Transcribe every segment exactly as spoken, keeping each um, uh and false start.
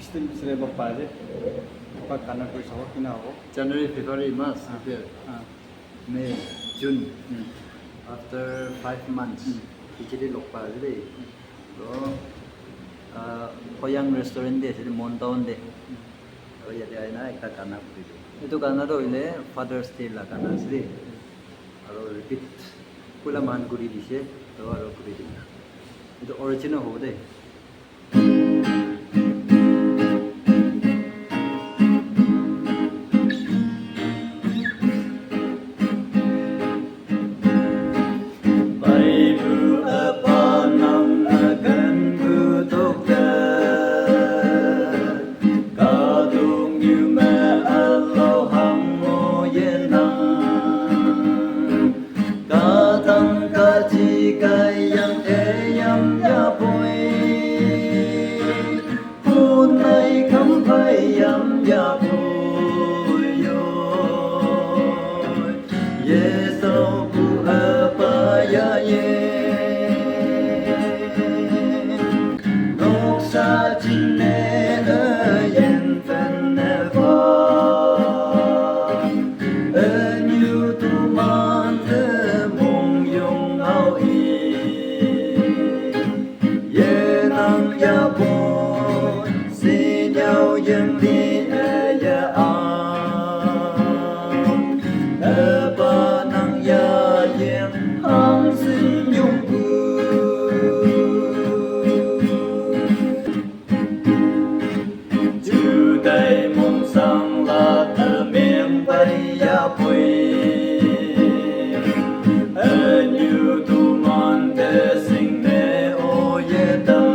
Still sile log pa ase. Apa kana koi sabo kina hobo. January, February, March, April, May, June. After five months, kichiri log pa ase de. To, ah, Hoyang restaurant de ase de, Mon Town de. Aru yate aina ekta gana kuri de. Etu gana to hoile Father's Day la gana ase de. Aru repeat kula man kuri dise, to aru kuri dina. Etu original hobo de. Baibu apa nang akan kutuk ka dung yume alo hang mo ye nang. Kadang kaji kayang eyam ya boy. Kunai kampai yam ya boy yo. Ye so ku apa ya ye. Nok sa jing ne a yen fan ne fa. Yu tu man te mong yong au i. Ye nang ya bo, si nyao yeng li e ye a. E ba nang ya yeng hang sin yong gu. Judai mong sang la te meng bai ya pui. Anyu tu man te sing ne o ye tam.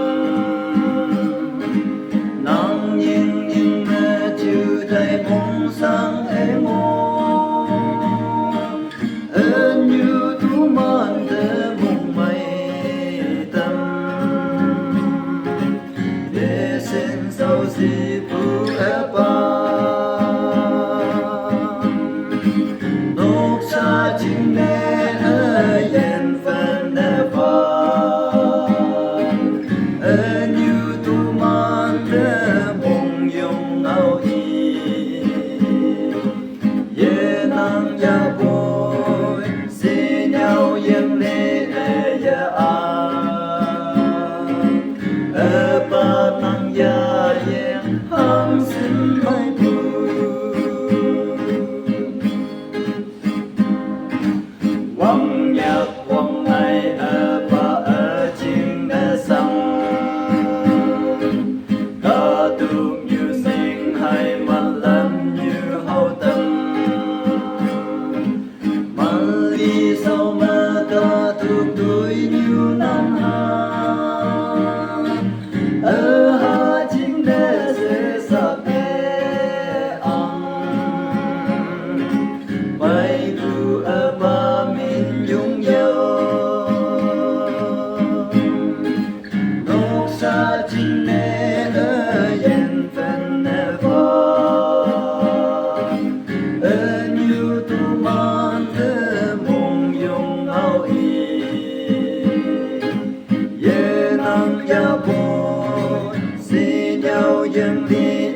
Nang ying ying me judai mong sang e mo. Anyu tu man te mong mai tam. Listen so si pu e pa. Nok sa jing ne a yen fan ne pa. Anyu tu man te mong yong au i. Ye nang ya boy, si nyao yeng le e ya a. E pa nang ya yeng hang sin mai bu. Wang yak wang nai a pa a jing na sang. Ka tu nyu sing hai ma lam nyu hao tam. Ma li so ma ka tu tui nyu nan ha. A ha jing de se sa pe ang. Bai du a ba min yung yao. Nok sa jing ne a yen fan ne fa. A nyu tu man te mong yong au i. Ye nang ya bo, si nyao yeng li